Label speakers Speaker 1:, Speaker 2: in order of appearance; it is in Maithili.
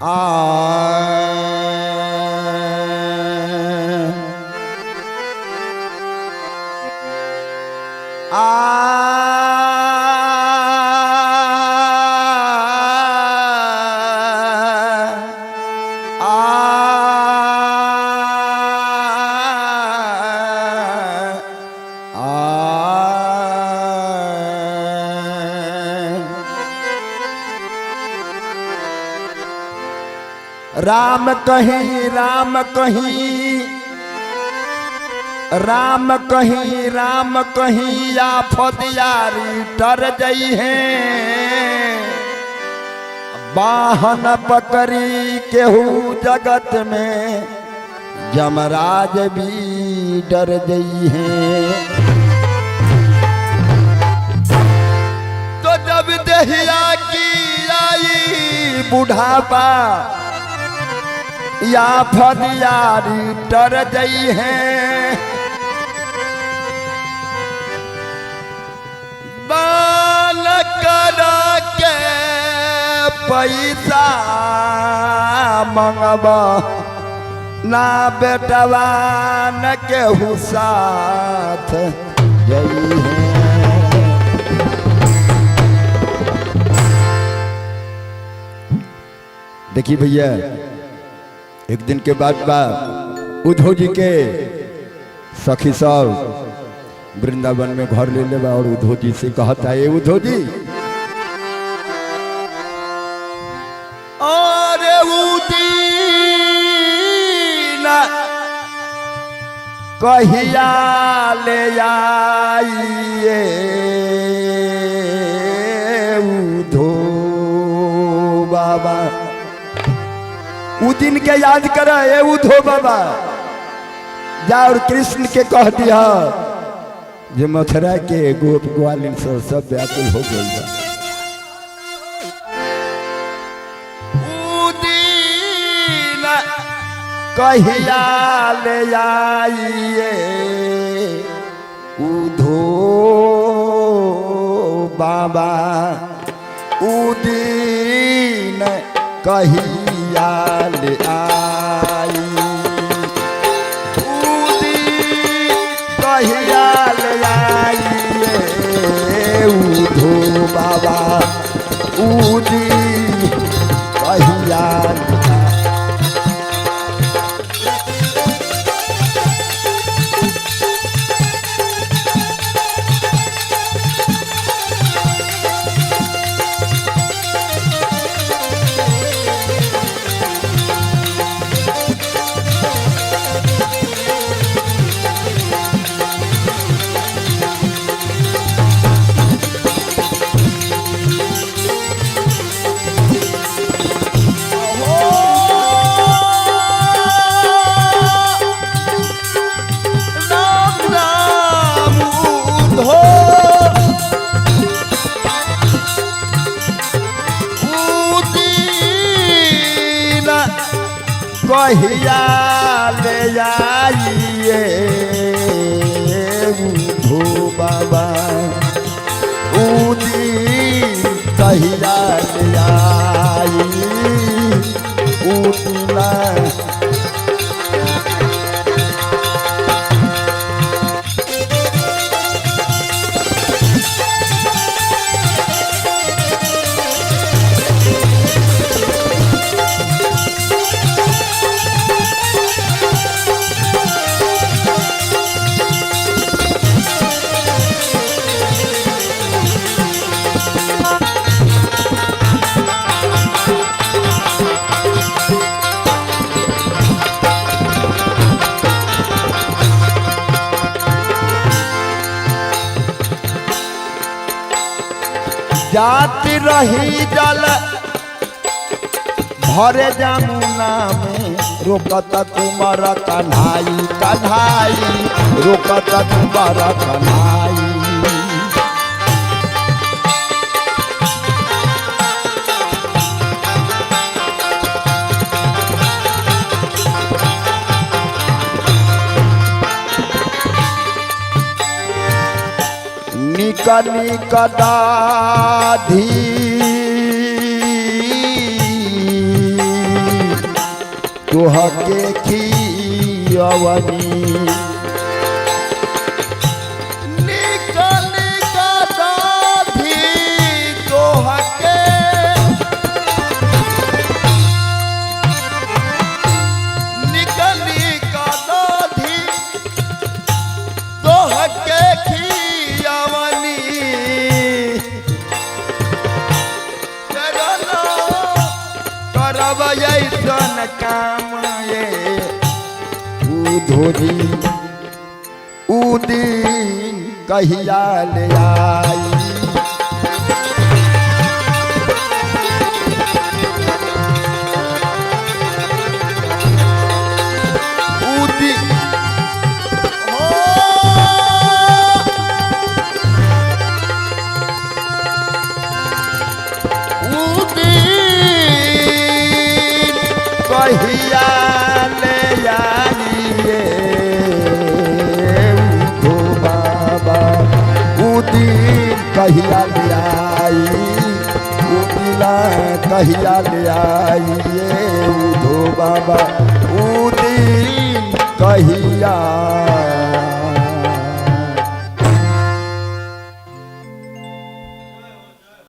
Speaker 1: आ आ राम कहीं, राम कहीं, राम कहीं, राम कहीं, आफत यारी टर जई है। बाहन पकड़ी केहू जगत में जमराज भी डर जई है। तो जब दहिया की आई बुढ़ापा या फरियारी डर जई है। दान करा के पैसा मंगबा ना बेटवा न केहू साथ जई है। देखिए भैया, एक दिन के बाद बा उद्धव जी के सखी सब वृंदावन में घर ले लेबा और उद्धव जी से कहता है, उद्धव जी, अरे उदीना कहिया ले आइए उद्धव बाबा। उ दिन के याद कर ए उद्धव बाबा, जा और कृष्ण के कह दिया जे मथुरा के गोप ग्वालिन सब सब व्याकुल हो गई बा। उदीन कहिया ले आइए उधो बाबा, उदीन कहिया ले आई, उदीन कहिया ले आइए उधो बाबा, उदीन कहिया ले आई। राम राम उधो उदीन कहिया ले आइए उधो बाबा, उदीन कहिया ले आई उदीना। जाती रही जल भरे जमुना में रोकत कुमार कन्हाई, कन्हाई रोकत कुमार कन्हाई। निक निक दाधी तोहके खियवनी। निकल दाधी तोहके, निकली दाधी तोहके खियवनी। करना करब ऐसन काम ये उधोरी, ऊ दिन कहिया ले आई। ऊ दिन हो, ऊ दिन कहिया ले आइए उठो बाबा, ऊ दिन कहिया ले आई, ऊ दिला कहिया ले आइए उठो बाबा, ऊ दिन कहिया